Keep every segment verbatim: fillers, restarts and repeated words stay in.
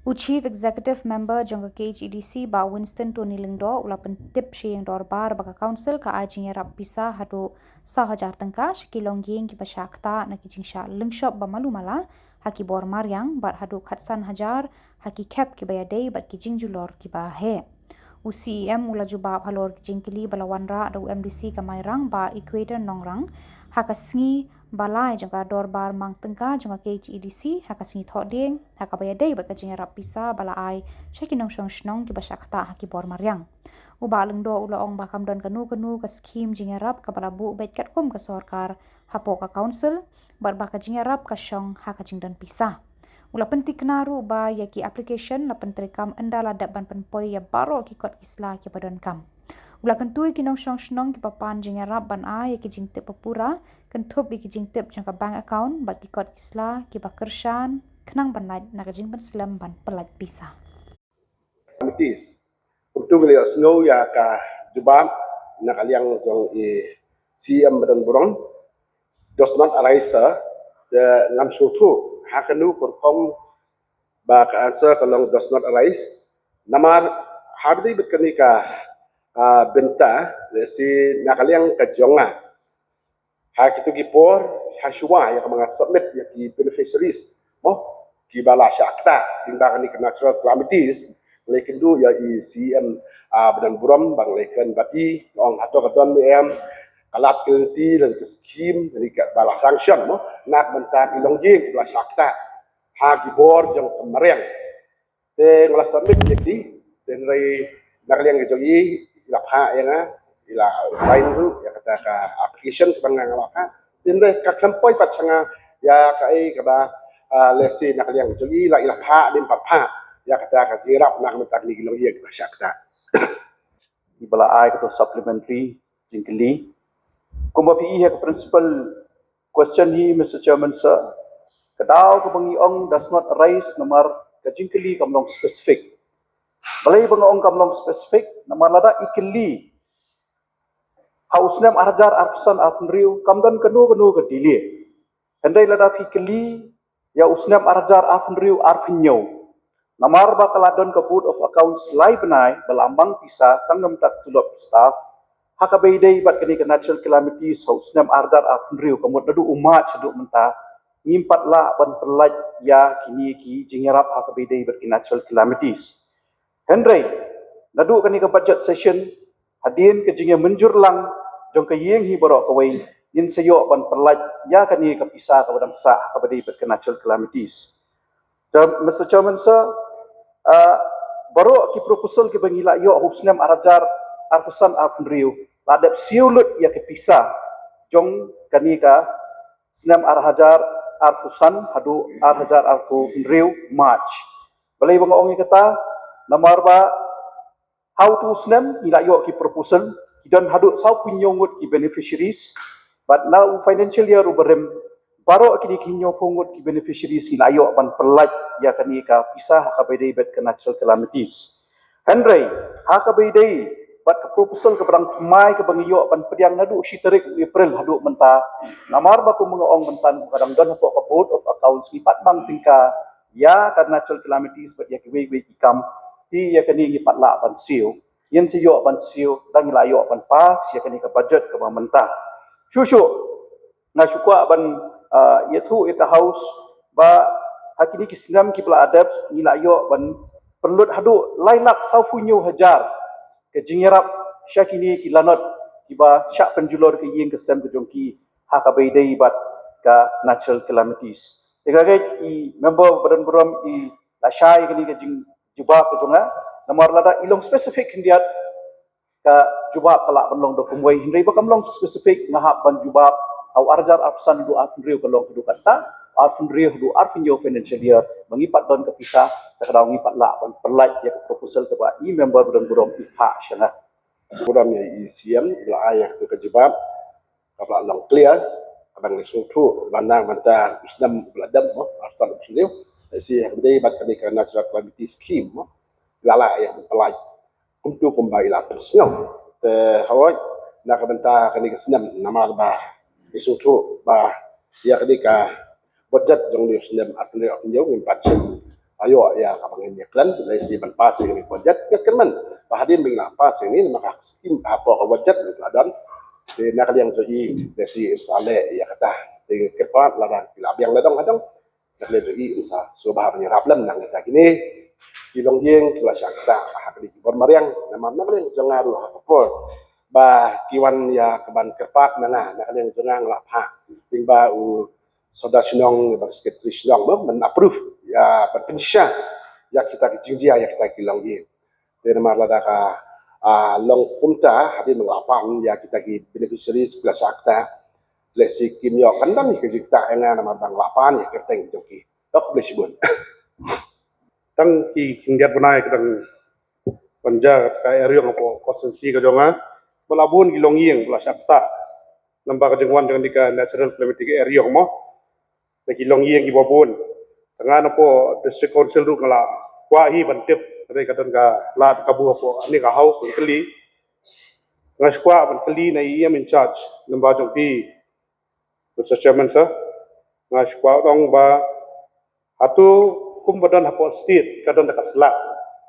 U Chief Executive Member jong ka K H A D C, Bah Winston Tony Lyngdoh, u la pyntip sha ïing dorbar ba ka Council ka ai jingïarap pisa haduh saw hajar tyngka sha ki longïing kiba shah ktah na ki jingshah lyngshop ba malu mala ha ki bor mariang, bad haduh khatsan hajar ha ki khep kiba ïadei bad ki jingjulor kiba heh. U C E M u la jubab halor ki jingkylli ba la wanrah da u M D C ka Mairang, Bah Equator Nongrang, ha ka sngi ba lai jong ka dorbar mang tyngka jong ka K H A D C ha ka sngi Thohdieng, ha kaba ïadei bad ka jingïarap pisa ba la ai sha ki nongshong shnong kiba shah ktah ha ki bor mariang. U Bah Lyngdoh u la ong ba kam don kano kano ka skhim jingïarap kaba la buh beit katkum ka sorkar hapoh ka Council, bad ba ka jingïarap ka shong ha ka jingdon pisa. U la pyntikna ruh ba ïa ki application la pyntreikam ynda la dep ban pynpoi ïa baroh ki kot ki sla kiba donkam. U la kyntu ïa ki nongshong shnong kiba pan jingïarap ban ai ïa ki jingtip ba pura, kynthup ïa ki jingtip jong ka bank account bad ki kot ki sla kiba kyrshan, khnang ban lait na ka jingpynslem ban pyllait pisa. Committees. Kumtu ngi la ïohsngew ïa ka jubab na ka liang jong i C E M ba don burom, does not arise, sir. Te ngam sngewthuh ha kano ka rukom ba ka answer ka long does not arise. Namar ha ba dei bad kane ka, ah, bynta, lehse na ka liang ka jong nga, ha kito ki por, ha shuwa ïa kaba nga submit ïa ki beneficiaries, mo, kiba la shah ktah lyngba kane ka natural calamities, nga la ïakynduh ïa i C E M, ah, ba don burom, ba nga la ïakren bad i, nga ong hato ka don ne em ka lad ka lynti lane ka skhim lane kaba la sanction, mo, na ka bynta ki longïing kiba la shah ktah ha ki bor jong ka mariang. Te nga la submit ïa ki, te hynrei na ka liang ka jong i, i la phah ïa nga, i la sign ruh ïa kata ka application kaba nga nga la phah. Te hynrei ka khlem poi pat sha nga ïa kaei kaba, ah, lehse na ka liang ka jong i la, i la phah, i la phah ïa kata ka jingïarap na ka bynta kine ki longïing kiba shah ktah. Iba la ai kato supplementary jingkylli. Kumba phi ïohi ha ka principal question hi, Mister Chairman, sir, ka daw kaba ngi ong does not arise namar ka jingkylli kam long specific. Balei ba nga ong kam long specific? Namar lada i kylli ha u snem ar hajar arphew san arphew hynriew, kam don kano kano ka delay. Hynrei lada phi kylli ïa u snem ar hajar arphew hynriew arphew hynñiew, namar ba ka la don ka Board of Accounts lai bnai ba la mang pisa tang namar ka tulop ki staff, ha kaba ïadei bad kane ka natural calamities ha u snem ar hajar arphew hynriew, ka mut naduh u March haduh mynta, ngim pat lah ban pyllait ïa kine ki jingïarap ha kaba ïadei bad ki natural calamities. Hynrei naduh kane ka budget session, hadien ka jingïamynjur lang jong ka ïing hi baroh kawei, ngin sa ïoh ban pyllait ïa kane ka pisa kaba dang sah ha kaba dei bad ka natural calamities. Te, Mister Chairman, sir, ah, baroh ki proposal kiba ngi la ïoh ha u snem ar hajar arphew san arphew hynriew, la dep siew lut ïa ka pisa jong kane ka snem ar hajar arphew san haduh ar hajar arphew hynriew March. Balei ba nga ong ïa kata? Namar ba ha uto u snem ngi la ïoh ki proposal, ki don haduh sawphew hynñiew ngut ki beneficiaries. Bad na u financial year uba rim, baroh kine ki hynñiewphew ngut ki beneficiaries ngi la ïoh ban pyllait ïa kane ka pisa ha kaba ïadei bad ka natural calamities. Hynrei ha kaba ïadei bad ka proposal kaba dang thymmai kaba ngi ïoh ban pdiang naduh shi tarik u April haduh mynta, namar ba kumba nga ong mynta ka dang don hapoh ka Board of Accounts, ngi pat mang tyngka ïa ka natural calamities bad ïa kiwei kiwei ki kam, te ïa kane ngi pat lah ban siew. Ngin sa ïoh ban siew da ngi la ïoh ban pass ïa kane ka budget kaba mynta. Shuh shuh nga shu kwah ban, ah, ïathuh ïa ka House ba ha kine ki snem kiba la dep ngi la ïoh ban pynlut haduh lai lak sawphew hynñiew hajar ka jingïarap sha kine ki lanot kiba shah pynjulor ka ïing ka sem ka jong ki ha kaba ïadei bad ka natural calamities. Te nga ngeit i member ba don burom i la shai kane ka jingjubab ka jong nga, namar lada i long specific khyndiat ka jubab ka lah ban long da kumwei, hynrei ba kam long specific nga hap ban jubab ha u ar hajar arphew san haduh arphew hynriew ka long haduh katta, arphew hynriew haduh arphew hynñiew financial year ba ngi pat don ka pisa, te ka daw ngi pat lah ban pyllait ïa ka proposal kaba i member ba don burom i phah sha nga. Burom ïa i C E M ba la ai ïa ka jubab kaba la long clear, kaba ngi sngewthuh ba na ka bynta u snem ba la dep mo, arphew san arphew hynriew, lehse ha kaba dei bad kane ka natural calamity scheme mo, la lah ïa ban pyllait kumto kumba i la pynsngew. Te hooid, na ka bynta kane ka snem namar ba ngi sngewthuh ba ïa kane ka budget jong u snem arphew hynriew arphew hynñiew ngim pat shim Ayo, ïa kaba ngin ïa kren, lehse ban pass ïa kane ka budget, nga kyrmen ba hadien ba ngin la pass ïa kane, namar ka skim hapoh ka budget la don. Te na ka liang jong i, lehse in sa leh ïa kata. Te kyrpad lada ki la biang la dong ha dong, na ka liang jong i in sa sngewbha ban ïarap lem na kita kine ki longïing kiba la shah ktah ha kine ki bor mariang, namar na ka liang jong nga ruh ha ka por ba ki wan ïa ka ban kyrpad na nga, na ka liang jong nga nga la phah lyngba u sordar shnong bad secretary shnong, mo, ban approve ïa, ban pynshai ïa kita ki jingjia ïa kita ki longïing. Te namar lada ka, ah, long kumta, hadien ba nga la pan ïa kita ki beneficiaries kiba la shah ktah, lehse kim ïoh kyndon ïa ka jingktah ïa nga namar ba nga la pan ïa ka kyrteng jong ki. Khublei shibun. Tang ki khyndiat bnai ka dang ban jia ka eriong hapoh constituency ka jong nga, ba la bun ki longïing ba la shah ktah namar ka jingwan jong kane ka natural climatic eriong, mo. Na ki longïing kiba bun. Te nga napoh District Council ruh nga la kwah hi ban tip, hynrei ka don ka lad kabu hapoh kane ka house ban kylli. Nga shu kwah ban kylli na i E M in charge, namar jong phi, Mister Chairman sir, nga shu kwah ong ba hato kumba don hapoh state ka don da ka slab.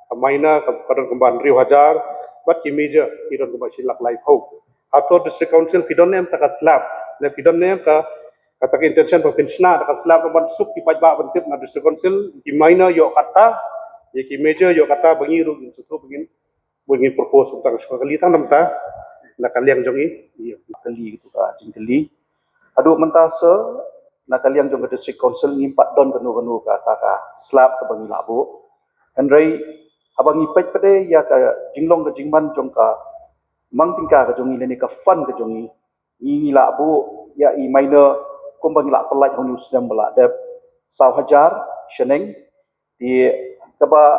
Ka minor ka, ka don kumba hynriew hajar, bad ki major ki don kumba shi lak laiphew. Hato District Council ki don ne em ta ka slab, ne ki don ne em ka, kata ka intention ba phin shna da ka slab ban suk ki paidbah ban tip na District Council, ki minor ïoh kata, ïa ki major ïoh kata, ba ngi ruh ngin sngewthuh ba ngin, ba ngin propose tang shuwa kali tang namar ta na ka liang jong i, ïa kali tu ka jingkali. Haduh mynta sir, na ka liang jong ka District Council ngim pat don kano kano ka, ka, ka slab kaba ngi la buh. Hynrei haba ngi peit pat de ïa ka jinglong ka jingman jong ka mang tyngka ka jong ngi lane ka fund ka jong ngi, ngi, ngi la buh ïa i minor kumba ngi la pyllait ha une u snem ba la dep, saw hajar shaneng. Te kaba,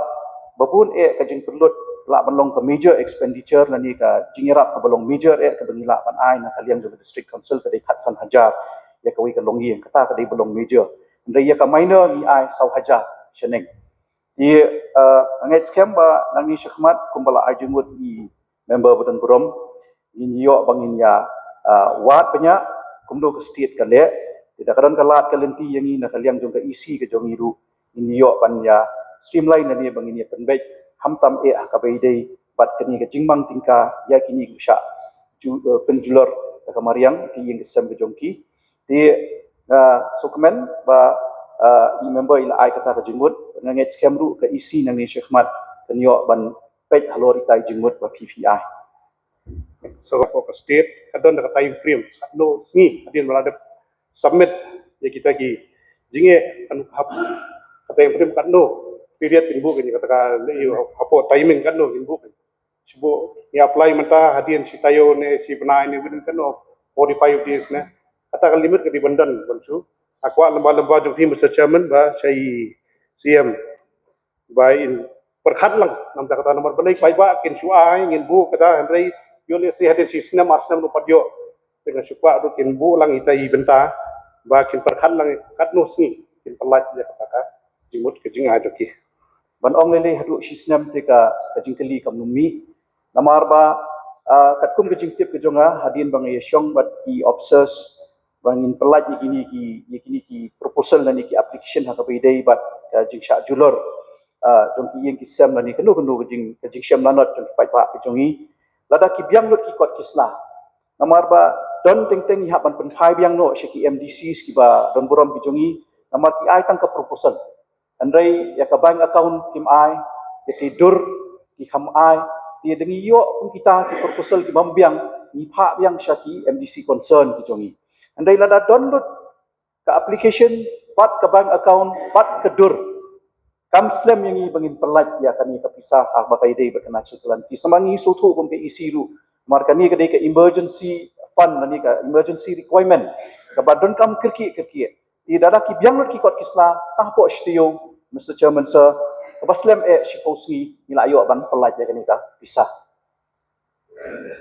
ba bun eh ka jingpynlut lah ban long ka major expenditure lane ka jingïarap kaba long major eh kaba ngi lah ban ai na ka liang jong ka District Council ka dei khatsan hajar ïa kawei ka longïing, kata ka dei ba long major. Hynrei ïa ka minor ngi ai saw hajar shaneng. Te, eh, nga ngeit skhem ba nangne shakhmat kumba la ai jingmut i member ba don burom, ngin ïoh ba ngin ïa, ah, wad bniah kumno ka state ka leh. Te da ka don ka lad ka lynti ïa ngi na ka liang jong ka E C ka jong ngi ruh, ngin ïoh ban ïa streamline lane ba ngin ïa pynbeit khamtam eh ha kaba ïadei bad kane ka jingmang tyngka ïa kine ki shah ju-, eh, pynjulor da ka mariang ki ïing ki sem ka jong ki. Te, ah, sngewkmen ba, ah, i member i la ai kata ka jingmut, nga ngeit skhem ruh ka E C nangne shakhmat kan ïoh ban peit halor ita i jingmut ba phi phi ai. So, hapoh ka state ka don da ka time frame katno sngi hadien ba la dep submit ïa kita ki jingeh, kan hap ka time frame katno period kin buh kin, kata ka lei hapoh timing katno kin buh kin. Shu buh ngi apply mynta hadien shi taïew ne shi bnai ne within katno forty-five days ne. Kata ka limit ka dei ban don ban shu. Nga kwah lyngba lyngba jong phi Mister Chairman ba sha i C M ba in pyrkhat lang namar kata, namar balei paidbah kin shu ai, ngin buh kata, hynrei ïoh lehse hadien shi snem ar snem ruh pat ïoh. Te nga shu kwah ruh kin buh lang ita i bynta ba kin pyrkhat lang katno sngi kin pyllait ïa kata ka jingmut ka jingai jong ki. Ban ong lei lei haduh shi snem te ka, ka jingkylli kam nym mih. Namar ba, ah, katkum ka jingtip ka jong nga hadien ba nga ïa shong bad i officers ba ngin pyllait ïa kine ki, ïa kine ki proposal lane ki application ha kaba ïadei bad ka jingshah julor, ah, jong ki ïing ki sem lane kano kano ka jing, ka jingshem lanot jong ki paidbah ka jong ngi. Lada ki biang lut ki kot ki sla, namar ba don teng teng ngi hap ban pynphai biang noh sha ki M D Cs kiba don burom ki jong ngi, namar ki ai tang ka proposal. Hynrei ïa ka bank account kim ai, ïa ki dur ki kham ai. Te da ngi ïoh kum kita ki proposal ki bym biang, ngi phah biang sha ki M D C concern ki jong ngi. Hynrei lada don lut ka application bad ka bank account bad ka dur, kam slem ïa ngi ba ngin pyllait ïa kane ka pisa ha kaba ïadei bad ka natural calamity. Sa ma ngi sngewthuh kum ka E C ruh, namar kane ka dei ka emergency fund lane ka emergency requirement kaba donkam kyrkieh kyrkieh. Te lada ki biang lut ki kot ki sla tang hapoh shi taïew, Mister Chairman sir, kaba slem eh shiphew sngi ngi la ïoh ban pyllait ïa kane ka pisa.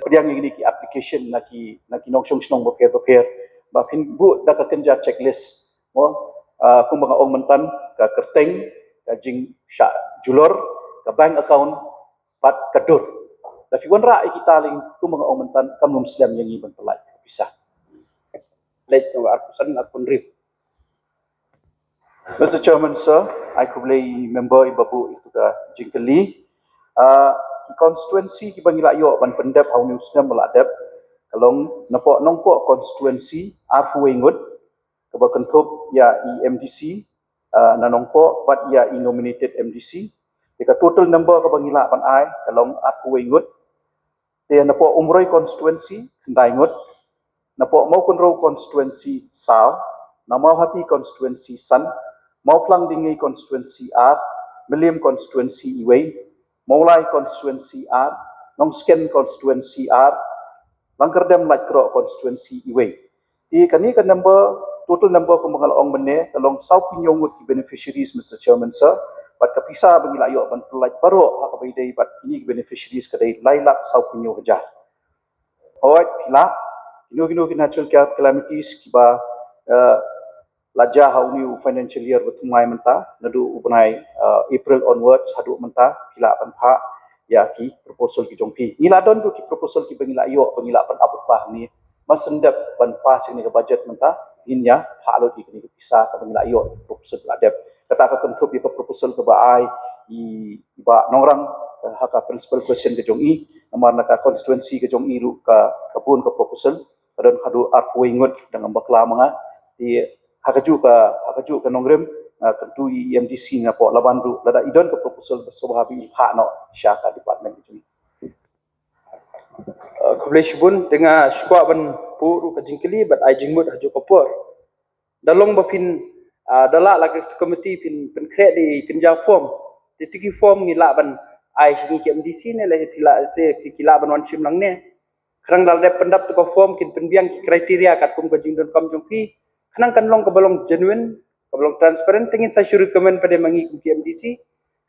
Pdiang ïa kine ki application na ki, na ki nongshong shnong bapher bapher ba phin buh da ka kynja checklist, mo, ah, kumba nga ong mynta, ka kyrteng, ka jingshah julor, ka bank account bad ka dur. Da phi wanrah ïa kita lei kumba nga ong mynta, kam nym slem ïa ngi ban pyllait pisa. Leit ka arphew san, arphew hynriew. Mister Chairman, sir, ai khublei member i ba buh ïa ka jingkylli. Ah, ki constituency kiba ngi la ïoh ban pyndep ha une u snem ba la dep, ka long napoh Nongpoh constituency arphew wei ngut, kaba kynthup ïa i M D C, ah, na Nongpoh bad ïa i nominated M D C. Ïa ka total number kaba ngi lah ban ai ka long arphew wei ngut. Te napoh Umroi constituency khyndai ngut, napoh Mawkynrew constituency saw, na Mawhati constituency san, Mawphlang Dingei constituency ar, Mylliem constituency iwei, Mawlai constituency ar, Nongsken constituency ar, Langkyrdem Laitkroh constituency iwei. Te kane ka number, total number kumba nga la ong mynne, ka long sawphew hynñiew ngut ki beneficiaries, Mister Chairman, sir. Bad ka pisa ba ngi la ïoh ban pynlait baroh ha kaba ïadei bad kine ki beneficiaries ka dei lai lak sawphew hynñiew hajar. Hooid, phi lah, kino kino ki natural ca-, calamities kiba, eh, la jia ha une u financial year ba thymmai mynta, naduh u bnai, eh, April onwards haduh mynta, phi lah ban phah ïa ki proposal ki jong phi. Ngi la don ruh ki proposal kiba ngi la ïoh, ba ngi lah ban ap ruh ba hangne. Ban pyndep ban pass ïa kane ka budget mynta, ngin ïa phah lut ïa kane ka pisa kaba ngi la ïoh, proposal ba la dep. Kata ka kynthup ïa ka proposal kaba ai i, i Bah Nongrang, eh, ha ka principal question ka jong i, namar na ka constituency ka jong i ruh ka, ka bun ka proposal, ka don haduh arphew wei ngut dang ym bakla ma nga. Te ha kajuh ka, ha kajuh ka nongrim, ah, kyntu i M D C napoh Laban ruh, lada i don ka proposal ba sngewbha ba i phah noh sha ka department ka jong i. Ah, khublei shibun, te nga sngewkwah ban buh ruh ka jingkylli bad ai jingmut ha kajuh ka por. Da long ba phin, ah, da lah la ka committee phin pynkhreh da i kynja form. Te tu ki form ngi lah ban ai sha ngi ki M D C ne lehse phi lah, se phi ki lah ban wan shim lang ne. Khnang da la dep pyndap tu ka form kin pynbiang ki criteria katkum ka jingdonkam jong phi. Khnang kan long kaba long genuine, kaba long transparent, te ngin sa shu recommend pat ma ngi kum ki M D C.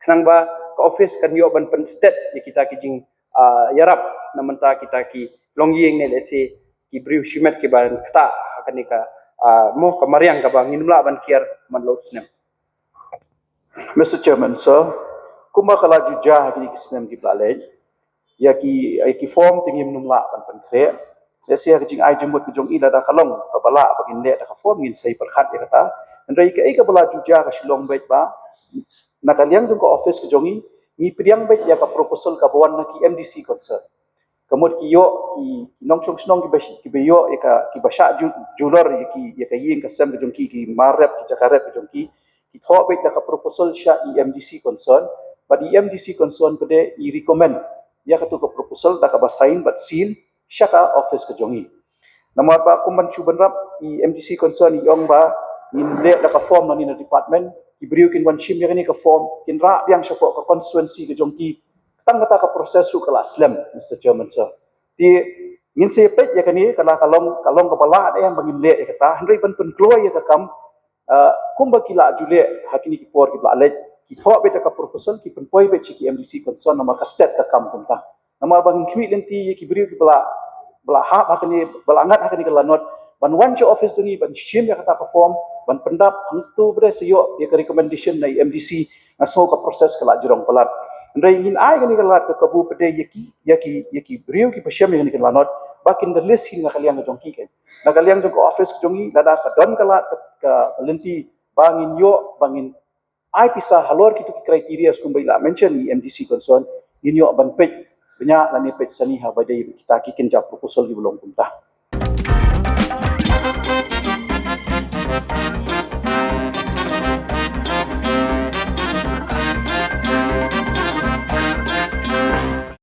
Khnang ba ka office kan ïoh ban pynstet ïa kita ki jing, ah, ïarap na mynta kita ki longïing ne lehse ki briew shimet kiba ktah ha kane ka, ah, mo ka mariang kaba ngim lah ban kiar man la u snem. Mister Chairman, sir, kumba ka la ju jia ha kine ki snem kiba la leit, ïa ki, ïa ki form te ngim nym lah ban pynkhreh. Lehse ha ka jingai jingmut ka jong i lada ka long kaba lah ba ngin leh da ka form ngin sa ïa pyrkhat ïa kata. Hynrei kaei kaba la ju jia ka shu long beit ba na ka liang jong ka office ka jong i, ngi pdiang beit ïa ka proposal kaba wan na ki M D C concern. Ka mut ki ïoh ki, ki nongshong shnong kiba, kiba ïoh ïa ka, kiba shah ju-, julor ïa ki, ïa ka ïing ka sem ka jong ki, ki mar rep, ki jaka rep ka jong ki, ki thoh beit da ka proposal sha i M D C concern, bad i M D C concern pat i recommend ïa katu ka proposal da kaba sign bad seal sha ka office ka jong i. Namar ba kum ban shu bynrap i M D C concern i ong ba ngin leh da ka form na ngi na department, ki briew kin wan shim ïa kane ka form, kin rah biang shapoh ka constituency ka jong ki, tang kata ka process ruh ka la slem, Mister Chairman, sir. Te ngin sa peit ïa kane, ka la ka long, ka long kaba lah ne em ba ngin leh ïa kata, hynrei ban pynkloi ïa ka kam, ah, kumba ki la ju leh ha kine ki por kiba la leit, ki thoh beit ïa ka proposal, ki pynpoi beit sha ki M D C concern namar ka stet ka kam kumta. Namar ba ngin khmih lynti ïa ki briew kiba la, ba la hap ha kane, ba la ngat ha kane ka lanot, ban wan sha office jong ngi ban shim ïa kata ka form, ban pyndap hangtu bad sa ïoh ïa ka recommendation na i M D C, nga sngew ka process ka la jrong palat. Hynrei ngin ai kane ka lad ka kabu pat ïa ki, ïa ki, ïa ki briew kiba shem ïa kane ka lanot ba kin da list hi na ka liang ka jong ki, kan. Na ka liang jong ka office jong ngi, lada ka don ka lad ka, ka, ka lynti ba ngin ïoh, ba ngin ai pisa halor kitu ki criteria kumba i la mention i M D C concern, ngin ïoh ban peit bniah lane peit sani ha ba dei kita ki kynja proposal kiba long kumta.